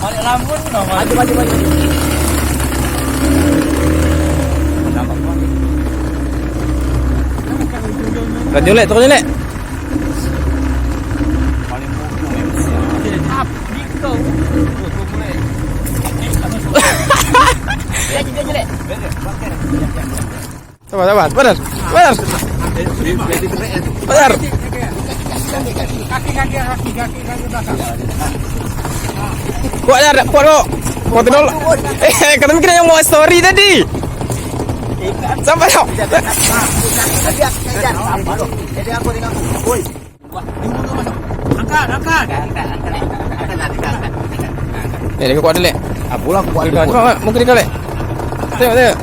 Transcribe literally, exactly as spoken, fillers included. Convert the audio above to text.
Balik lamun noh. Maju, maju, maju. Turun, Lek, turun, Lek. Sabar, sabar. Sabar. Sabar. Sabar. Kuat dah, kuat kok. Kuat tu dulu. Eh, kata mikir yang mau story tadi. Sabar, sabar. Jadi aku dengan. Angkat, angkat. Eh, dia kuat, Lek. Ah, pulang kuat. Cuba, cuba, mungkin dia, Lek. Tengok, tengok.